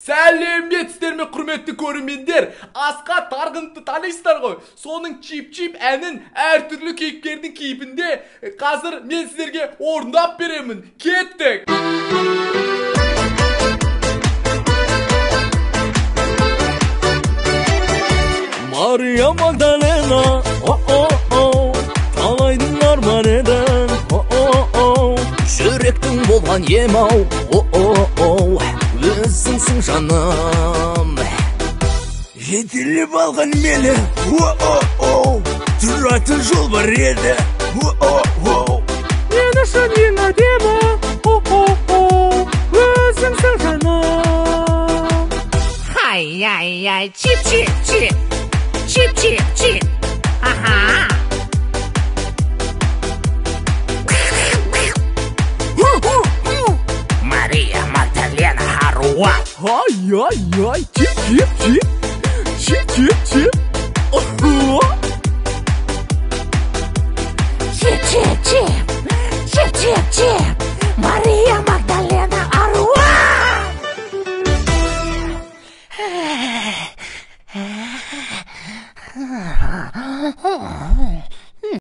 Сәлеметсіздер ме, құрметті көрермендер? Асқат Тарғыновты танисыздар ғой. Соның «Чип-чип» әнін әртүрлі кейіпкердің кейпінде қазір мен сіздерге орындап беремін. Кеттік! Мария Магдалена, о-о-о, талайдың арман едің, о-о-о. Жүректің болған ем-ау, о-о-о, өзіңсің жаным. Жетелеп алған мені, о-о-о, тұратын жол бар еді, о-о-о. Мен үшін ең әдемі, о-о-о, өзіңсің жаным. Ай-яй-яй, чип-чип-чип, чип-чип-чип, ага. Мария Магдалена Харуа. Ай-яй-яй, чип-чип-чип, чип-чип-чип. Чип-чип-чип, чип-чип-чип.